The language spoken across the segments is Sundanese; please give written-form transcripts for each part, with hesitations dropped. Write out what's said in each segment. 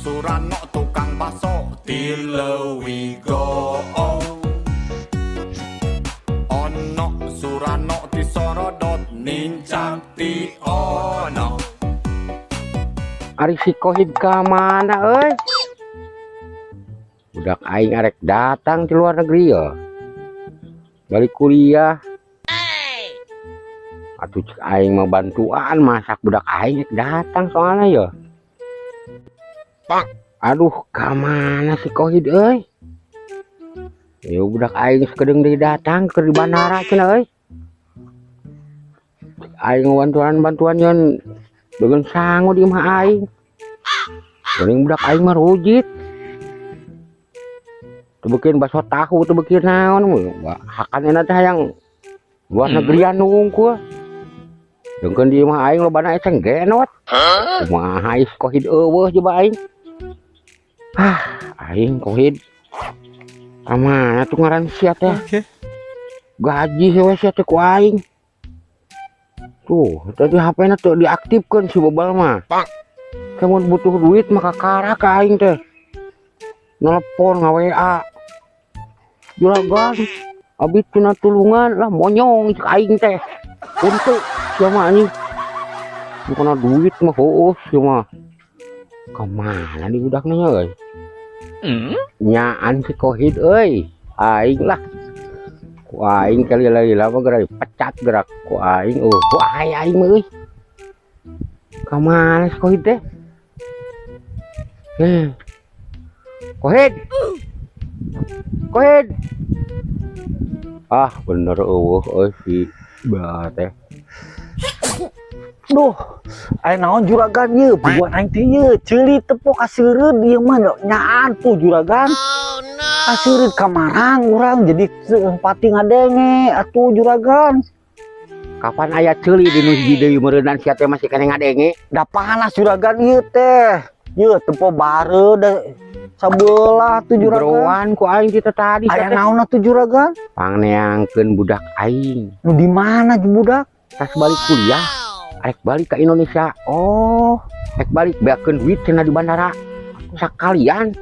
Surano tukang baso di Leuwigoong. Ono Surano disorodot nincak ti ono. Ari si Kohid ka mana euy? Budak aing arek datang di luar negeri ya. Balik kuliah. Atuh cek aing mah bantuan masak, budak aing rek datang soalnya ya. Aduh, ka mana si Kohid euy? Yo budak aing sakedeung deui datang ke di bandara cenah euy. Cek aing bantuan-bantuan nyeun dengan sangu di imah aing. Geuning budak aing mah rujit. Teu beukeun baso tahu, teu beukeun naon, hakan enak teh hayang luar negerian wungkul. Dengkeun di imah aing lobana eceng genot. Kumaha is Kohid euweuh coba aing. Ah, aing Kohid. Kamana tuh ngaran sia teh? Oke. Gaji we sia teh ku aing. Tuh, tadi HP-na tuh diaktifkan si Bobal mah. Kamu butuh duit maka kakara ka aing teh. Nelpon nge-WA. "Juragan, abi cenah tulungan lah," monyong cek aing teh. Untuk sia mah anjing. Bukan duit mah heueuh sia mah. Kamana di budakna nya euy? Nyaan si Kohid euy. Aing lah. Ku aing kali lagi lama gerak dipecat gerak ku aing. Oh, ku aing aing mah euy. Kamana si Kohid teh? Eh. Kohid. Kohid. Ah, bener euweuh euy si ba teh. Duh, aya naon, Juragan? Ye, puguan aing teh ye, ceuli tepo kaseureud ieu mah nyaan tuh, Juragan. Kaseureud kamarang urang jadi pati ngadenge atuh, Juragan. Kapan aya ceuli di nu hiji deui meureunnan sia teh masih keneh ngadenge? Da panas, Juragan, ieu teh. Ye tepo bare da sabelah tuh, Juragan. Geroan ku aing kita tadi Aya sia teh. Naon atuh, Juragan? Pangneangkeun budak aing. Nu di mana budak? Tas balik kuliah. Arek balik ke Indonesia. Oh, Arek balik beakeun duit cenah di bandara. Sakalian.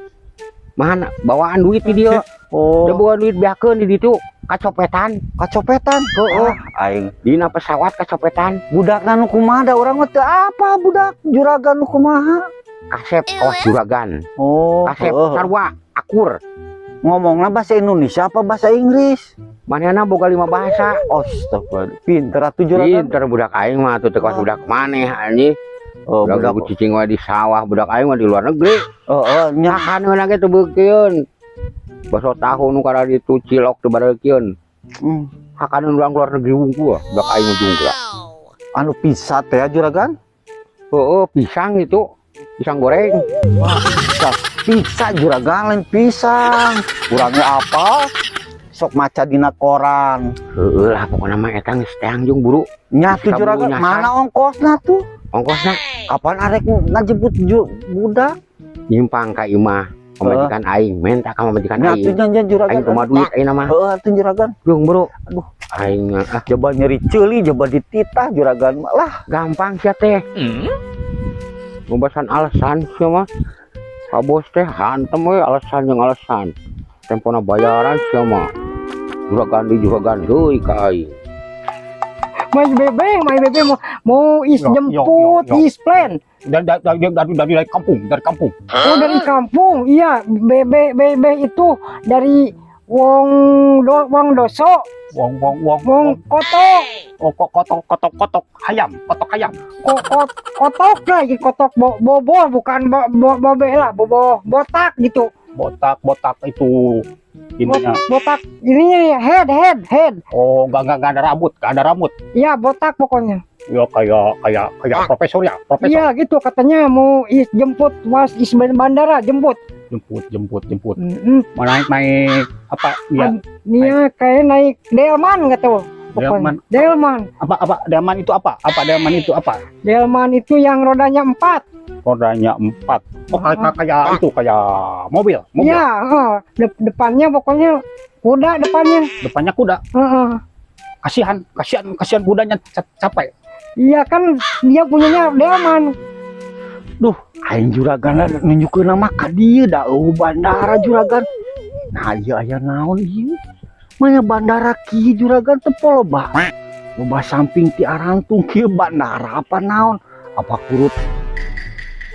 Mana bawaan duit di dia. Oh, Dia bawa duit beakeun di ditu kacopetan. Kacopetan. Heeh. Ah, aing Dina pesawat kacopetan. Budakna nu kumaha? Da urang mah teu apa budak juragan nu kumaha. Kasep kawas juragan. Oh, Kasep heeh. sarua akur. Ngomongna bahasa Indonesia apa bahasa Inggris? Manehna boga lima bahasa. Astagfirullah. Pinter atuh juragan. Pinter budak aing mah atuh, teu kawas budak maneh anjing. Oh, budak budak. Cicing wae di sawah, budak aing mah di luar negeri. Heeh, nya. Makan heula ge teu beukeun. Baso tahu nu kada ditu cilok teu barekeun. Hakan urang luar negeri wungkul budak aing mah jungkra. Anu pizza teh ya, Juragan? Heeh, pisang itu. Pisang goreng. Wah, pizza. Pizza, Juragan, lain pisang. Kurangnya apa? Sok maca dina koran. Heeh lah, pokokna mah eta geus teang jeung buru. Nya tuh Kaburu juragan, nyasar. Mana ongkosna tuh? Ongkosna Kapan arek ngajemput budak? Nyimpang ka imah pamajikan aing, minta ka pamajikan Nya tuh aing. Janjian, Juragan. Aing kumaha duit aing mah. Heeh tuh, Juragan. Jeung bro. Aduh. Aing ah Coba nyeri ceuli, coba dititah juragan mah lah. Gampang sia teh. Ngobasan alasan sia mah. Ka bos teh hantem we alasan jeung alasan. Tempona bayaran sia mah. Juragan di juragan deui ka aing. Mas Bebe, Mas Bebe mau mau is Yo, yo, jemput yo, yo. Is plan. Dari kampung, dari kampung. Oh, dari kampung. Iya, Bebe Bebe itu dari Wong do, Wong Doso, Wong wong wong Wong Kotok, Oh, kok kotok kotok kotok ayam, kotok ayam. Ko, kotok lagi kotok bobo bukan bobe lah, bobo botak gitu. Botak botak itu ininya. Botak ini head head head. Oh, enggak ada rambut, enggak ada rambut. Iya, botak pokoknya. Ya kayak kayak kayak profesor ya, profesor. Iya gitu katanya mau is jemput mas is bandara jemput. Jemput, jemput, jemput. Mm Mau naik naik apa? Ya, Nia kayak naik delman gitu. Pokoknya. Delman. Delman. Apa apa delman itu apa? Apa delman itu apa? Delman itu yang rodanya empat. Rodanya empat. Oh, kayak kayak itu kayak mobil, mobil. Iya, heeh. Depannya pokoknya kuda depannya. Depannya kuda. Heeh. Kasihan, kasihan, kasihan kudanya capek. Iya kan dia punyanya delman. Duh, aing juragan nunjukkeun nama ka dieu da euweuh bandara, juragan. Nah, ieu aya naon ieu? Manya bandara kieu, juragan, teu loba. Loba samping ti arantung kieu, bandara apa naon? Apa kurut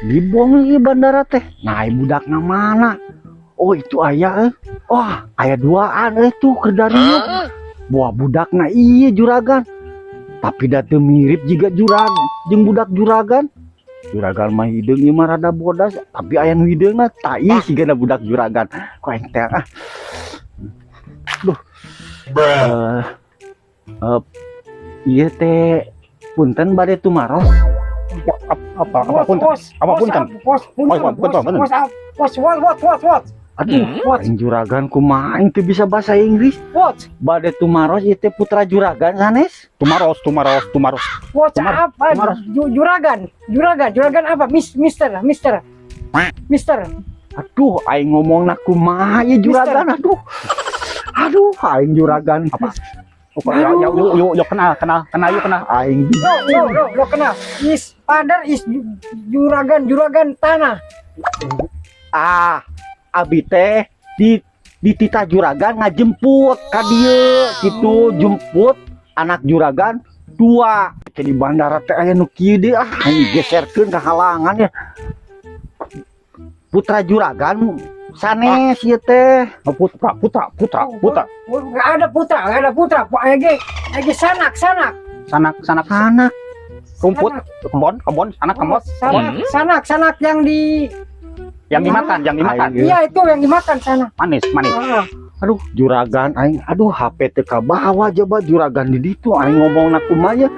dibong ieu bandara teh? Nah, ieu budakna mana? Oh, itu aya eh. Wah, aya duaan eh tuh keur darieu. Buah budakna ieu, juragan. Tapi da teu mirip jiga jurag jeung budak juragan. Juragan mah hideung, ieu mah rada bodas, tapi aya nu hideungna tah ieu sigana budak juragan. Ku aing teh ah. Duh. Eh eh ieu teh punten, bade tumaros. Apa apa punten? Apa punten? Pos, punten, Oh, punten, punten. Pos, pos, what, what, what, what, Aduh, what, aing juragan kumaha, aing teu bisa bahasa Inggris. What, Bade tumaros, ieu teh putra juragan sanes? Tumaros, tumaros, tumaros. What, apa, Tumaros. Juragan, juragan, juragan apa, Mister, Mister, Mister, Aduh, aing ngomongna kumaha ieu, juragan, aduh. Aduh, aing juragan. Apa? Oh, ya, ya, yuk, yuk, yuk, kenal, kenal, kenal, yuk, kenal. Aing No, no, no, no kenal, is father is juragan, juragan tanah. Ah, abi teh di titah juragan ngajemput ka dieu kitu, jemput anak juragan dua. Di bandara teh aya nu kieu deui, ah, aing geserkeun ka halangan ya. Putra juragan sanes ieu teh? Oh, putra, putra, putra, putra. Oh, nggak ada putra, nggak ada putra. Ege, ege sanak, sanak. Sanak, sanak, Sanak. Rumput, Sanak. Kebon, kebon, sanak, kebon, Sanak, sanak, sanak yang di, yang dimakan, yang dimakan. Aing. Iya, itu yang dimakan sanak. Manis, manis. Ah, Aduh, juragan aing, aduh, HP teu kabawa coba, juragan di ditu, aing ngomongna kumaha ya?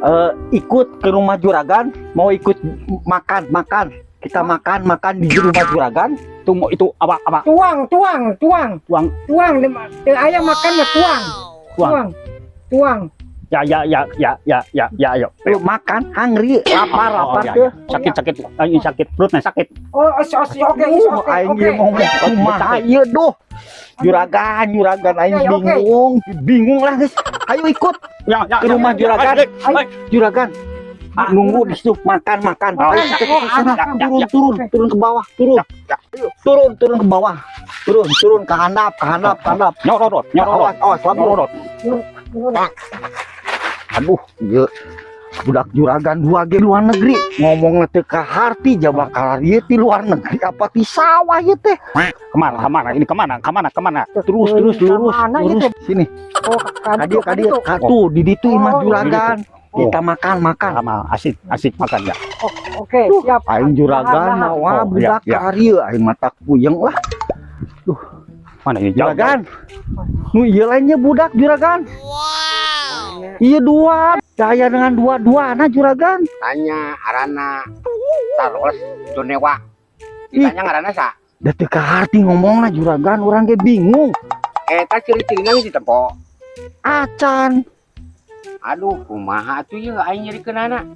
Eh, ikut ke rumah juragan, mau ikut makan, makan. Kita makan, makan di rumah juragan. Itu itu apa apa? Tuang, tuang, tuang, Tuang. Tuang, teu aya makan mah tuang, Tuang. Tuang, tuang. Ya ya ya ya ya ya ya ayo. Ayo makan, hungry, lapar, Oh, lapar ya, tuh. ya. Sakit, sakit, ini sakit perutnya sakit. Oh, oh, oh, oke, is Aduh, oke, aing oke. ieu ngomong kumaha ieu, duh. Juragan, juragan aing Oke, oke. bingung. Bingung lah, guys. Ayo ikut Ya ya. ke rumah ya, juragan. ya, ya, ya. Juragan. Ah, nunggu di situ, makan, makan. Oh, Ayo ya, ke oh, sana, ya, ya, turun, ya. turun, turun ke bawah, turun. Ya, Turun, turun ke bawah. Turun, turun ke handap, ke handap, ke handap. Nyororot, nyororot, Awas, awas, lampu. Nyororot. Aduh, ieu budak juragan dua ge luar negeri ngomongna teu kaharti, jaba kalar ieu ti luar negeri apa ti sawah ieu teh? Kemana, kemana? Ini kemana, kemana, kemana? Terus, terus, lurus. Mana lurus itu? Sini. Oh, Ka dieu, ka dieu, kadieu. Tuh di ditu imah Oh, juragan. Oh. Kita makan, makan. Sama asik, asik makan ya. Oh, oke, siap. Aing juragan Tahan, mah wah Oh, budak iya, iya. karieu aing mata puyeng lah. Mana ini? Jauh, Juragan, nu ieu lainnya budak juragan. Iya, dua daya dengan dua-dua nah, juragan. Tanya arana Charles Jonewa. Ditanya ngaranna sa? Da teu kaharti ngomongna, juragan, urang ge bingung. Eta ciri-cirina geus ditempo? Acan. Aduh, kumaha atuh ieu aing nyerikeunana?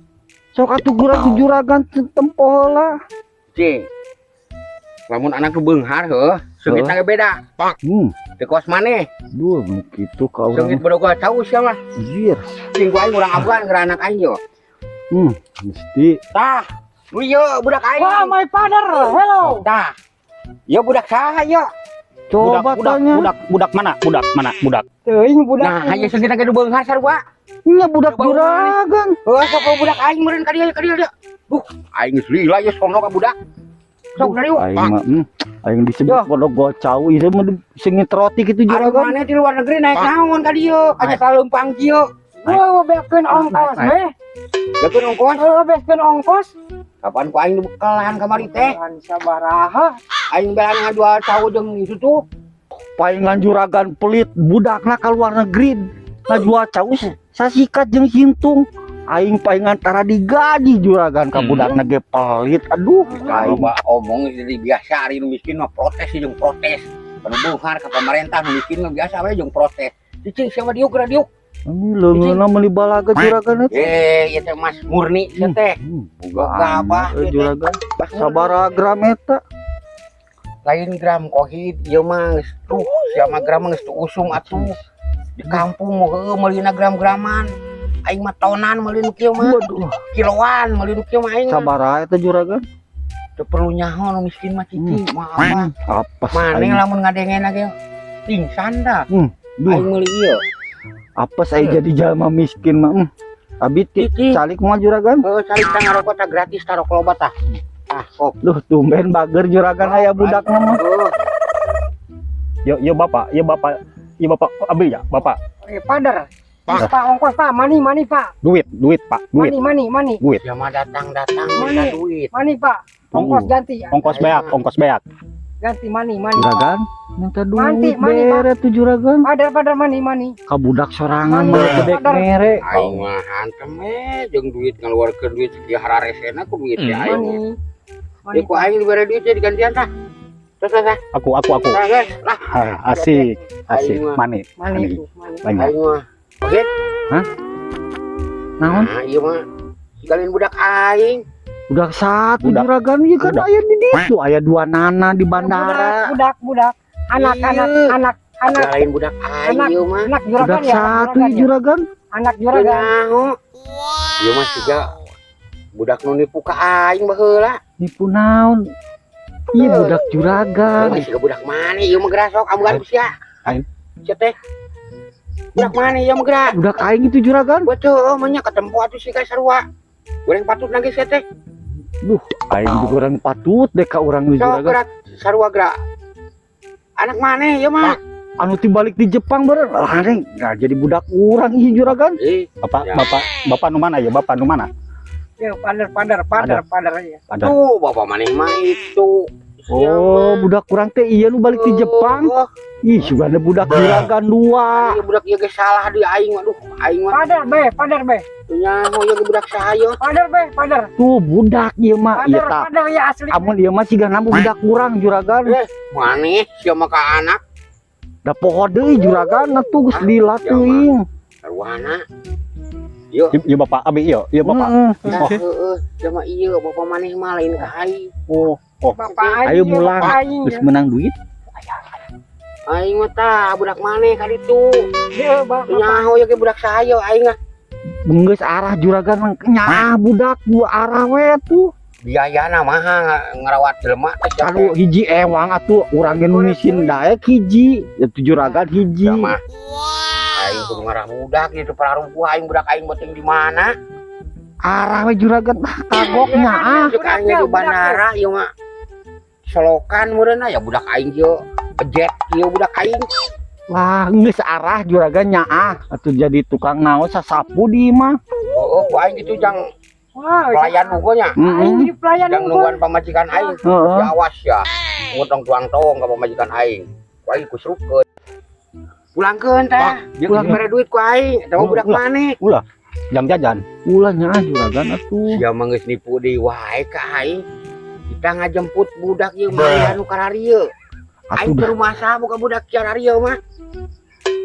Sok atuh gurang ku juragan tempo heula. Cing. Lamun anak nu beunghar heuh, seungit ge beda. Teu kos maneh, Duh, nu kitu ka urang. Seungit bodoh cau sia mah. Anjir. Cing, ku aing urang Afgan keur anak aing yo. Mesti Tah, nu ieu budak aing. Wah, my father, hello. Tah. Ieu budak saha ieu? Coba Budak, budak, tanya. Budak, budak mana? Budak mana? Budak. Teuing budak. Nah, aya seungit ge nu beunghar sarua. Nya budak Coba. Juragan. Heuh, sok budak aing meureun ka dieu, ka dieu, dia. Duh, aing geus lila ieu sono ka budak. Sok dari Aing mah aing disebut bodoh gocau ieu mah seungit roti gitu, Aduh, juragan. Mana di luar negeri naik naon ka dieu? Aja saleumpang kieu. Wah, bekeun ongkos Naik, naik. we. Bekeun ongkos. Heuh, bekeun ongkos. Kapan ku aing dibekalan kamari teh? Kan sabaraha? Aing belan ngajual cau jeung itu tuh. Palingan juragan pelit, budakna ka luar negeri ngajual cau sasikat jeung sintung. Aing palingan tara digaji juragan ka budakna ge pelit. Aduh, aing. Loba omong jadi biasa, ari nu miskin mah protes jeung protes. Anu beunghar ka pemerintah, nu miskin mah biasa we jeung protes. Cicing siapa diuk geura diuk. Ini leungeunna meuli balaga juragan eta. Eh, ieu teh mas murni sia teh. Boga Boga apa, eh, ieu teh? Juragan. Mas murni. Sabaraha gram eta? Lain gram kohid ieu mah geus tuh, sia mah gram geus teu usum atuh. Di kampung mau heueuh meulina gram-graman. Aing mah tonan meuli nu kieu mah. Waduh, Kiloan meuli nu kieu mah aing mah. Sabaraha eta, juragan? Teu perlu nyaho nu miskin mah, cicing. Mah apa? Apes Maneh aing. Lamun ngadengena ge pingsan dah. Duh, Aing meuli ieu. Apes aing jadi jalma miskin mah. Abi ti Cicing. Calik moal, juragan? Heuh, calik tah, ngarokok tah, gratis tah, rokok loba tah. Ah, kop. Duh, tumben bager juragan aya budakna mah. Heuh. Yo yo bapak, yo bapak, yo bapak abi ya, bapak. Eh, padar. Pak, ongkos, Pak, money money, Pak. Duit, duit, Pak, duit, Money money money. Duit. Sia mah datang-datang minta Money. Duit. Money, Pak. Ongkos ganti. Ongkos beak, ongkos beak. Ganti money money, Pak. Juragan minta duit Manti, mani, Pak. Bere tuh juragan. Padar padar money money. Ka budak sorangan Mani, mah teu dek padar. mere. Aing mah hantem eh jeung duit, ngaluarkeun duit sakieu hararesena ku duit teh aing. Money. Ya Money. ku aing dibere duit teh digantian tah. Tah tah tah. Aku, aku. Tah guys, lah. Ah, asik, asik. Aing mah. Money, Money money. itu, money. Banyak. Aing mah. Oke. Naon? Nah, ieu mah sigalin budak aing. Budak satu Budak. juragan ieu kan Budak. aya di ditu, aya dua nana di bandara. Budak, budak, budak. Anak, Iya. anak, anak, anak, Lain budak aing Anak. ieu mah. Anak juragan Budak ya. Anak satu juragan ieu ya. juragan. Anak Teu juragan. nyaho. Ieu mah siga budak nu nipu ka aing baheula. Nipu naon? Iya budak juragan. Ieu mah siga budak mana ieu mah gerasok amugan ku sia. Aing. Sia teh. Budak mana ieu mah gerak? Budak aing itu, juragan. Betul, mah nya ketempo atuh siga sarua. Goreng patut nangis sia teh. Duh, aing juga orang patut deh ka urang nu Sok juragan. Gerak sarua gerak. Anak mana ieu mah? Anu tibalik di Jepang beureun. Lah nggak jadi budak urang ieu, juragan. Eh, Bapak, Ya. bapak, bapak nu mana ya? Bapak nu mana? Ya, padar, padar, padar, padar ya. Ada. Tuh bapak maneh mah itu. Oh, budak kurang teh iya nu balik di Jepang. Oh, Ih, sugana budak juragan dua. ieu budak ieu ge salah di aing mah. Duh, aing mah Padar be, padar be. teu nyaho ieu ge budak saha. Padar be, padar. Tuh budak ieu mah ieu Padar, tah. padar ya asli. Amun ieu mah sigana budak kurang, juragan. Eh, maneh sia mah ka anak Da poho deui juragan atuh geus Ah, lila teuing. sarwana. Yo, Iya bapak, abi iya, iya bapak. Heeh. oh, heeh, sia mah ieu bapak maneh mah lain ka aing. Oh, oh. Bapak aing, Ayo ya, mulang. bapak aing, Geus ya. menang duit. Aing mah tah budak maneh ka ditu. Ya, Teu nyaho ieu ge budak saha aing ah. Geus arah juragan mah nyaah budak dua arah we tuh. Biayana mah ngerawat jelema teh sia teh. Anu hiji ewang atuh urang ge nu misin daek hiji, itu juragan hiji. Sia mah. Aing kudu ngarah budak gitu pararupuh aing budak aing beuteung di mana? Arah we juragan ah kagok nyaah. Cek aing ge di bandara ieu mah. Solokan meureun ya budak aing ieu. Jet ieu budak aing. Wah, geus arah juragan nyaah atuh jadi tukang naon sasapu di mah. Oh, ku aing gitu jang Wah, pelayan unggul nya. aing Heeh. jadi pelayan Jang unggul. nungguan pamajikan aing. Heeh. Ya awas ya. Ngutang tuang tong ka pamajikan aing. Ku aing kusrukeun. Pulangkeun tah. Jeung Pulang. mere duit ku aing. Eta mah budak Ulah. maneh. Jang jajan. Ulah nyaah juragan atuh. Sia mah geus nipu deui wae ka aing. Kita ngajemput budak ieu mah anu kararieu. Aing Atuh ke rumah saha boga budak kararieu mah.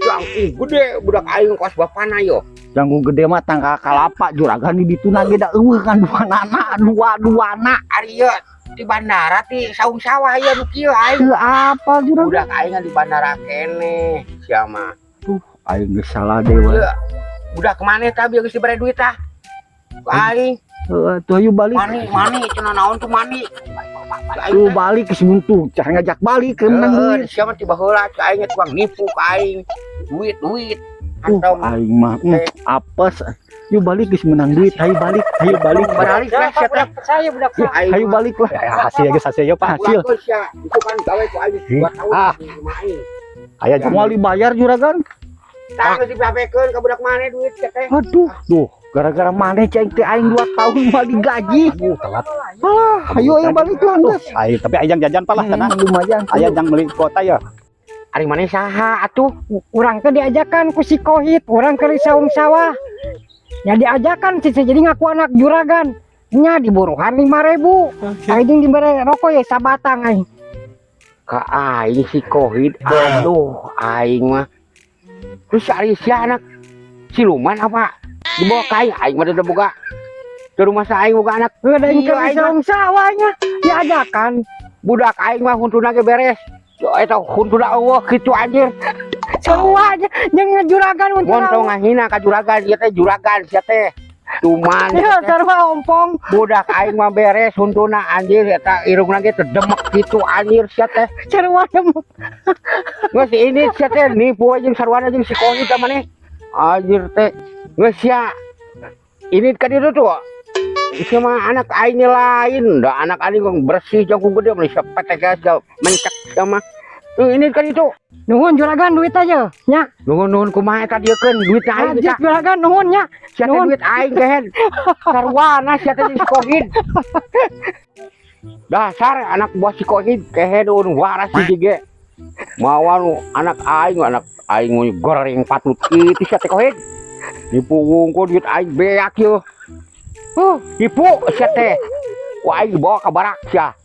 Jangkung gede budak aing kos bapana yo. Jangkung gede mah tangkal kalapa juragan di ditu ge da eueuh kan dua nana dua duana. Ari ieu di bandara ti saung sawah ieu nu kieu aing. Teu apa juragan? Budak aing di bandara keneh sia mah. Aing geus salah deui. Ieu budak maneh tah bieu geus dibere duit tah. Ku aing Heeh, tuh ayo balik. Money money cenah naon tuh money. Aing Tuh balik ke buntu, cara ngajak balik ke menang Heeh, duit. sia mah tiba heula cek aing tukang nipu ka aing. Duit duit. Hantam. Aing mah apes. Yuk balik geus menang duit, ayo balik, ayo balik. Balik Ya, lah Pak, sia teh. budak saya budak saya. Aing Ayo mah balik lah. Ya, hasil ya, hasil ya, Pak. Hasil. pulangkeun sia. Itu kan gawe ku aing 2 tahun Ah. di rumah aing. Aya jang. Moal dibayar juragan. Tah geus dipapekeun ka budak maneh duit sia teh. Aduh, tuh gara-gara maneh ceng teh aing 2 tahun moal digaji. Aduh, telat. Alah, ayo ayo balik lah geus. Ayo, tapi ayang jajan Pak lah sana. Lumayan. Aya jang beli kuota ya. Ari maneh saha atuh? Urang teh diajakan ku si Kohit, urang ke saung sawah. Ya diajakan sih, jadi ngaku anak juragan. Nya diburuhan 5.000. Aing jeung dibere rokok ya sabatang aing. Ka aing si Kohid, aduh aing mah. Terus ari sia anak siluman apa? Dibawa ka aing, aing mah teu boga. Ke rumah sa aing boga anak. Heuh da aing Iya, keur aing mah. saung sawahnya diajakan. Budak aing mah huntuna ge beres. Eta huntuna eueuh kitu anjir. Sarua jeung juragan mun Mun tong ngahina ka juragan, ieu teh juragan sia teh. Cuman Ya, sarua ompong. Budak aing mah beres huntuna, anjir, eta irungna ge teu demek kitu, anjir, sia teh. Sarua demek. Geus, ini sia teh nipu jeung sarwana jeung si Kohid maneh. Anjir teh. Geus sia. Ini kan itu tuh. Sia mah anak aing lain, dah anak aing bersih jangkung gede mah sia petek sia mencek sia mah. Tuh, ini kan itu. Nuhun, juragan, duit aja nya. Nuhun nuhun kumaha eta dieukeun duit aing? Najis, juragan, nuhun nya. Sia teh Nuhun. Duit aing kehed. Sarwana sia teh jeung si Kohid. Dasar anak buah si Kohid kehed nu waras si ge. Mawa nu anak aing nu goreng patut kitu sia teh Kohid. Nipu wungkul duit aing beak yeuh. Nipu sia teh. Ku aing dibawa ka barak sia.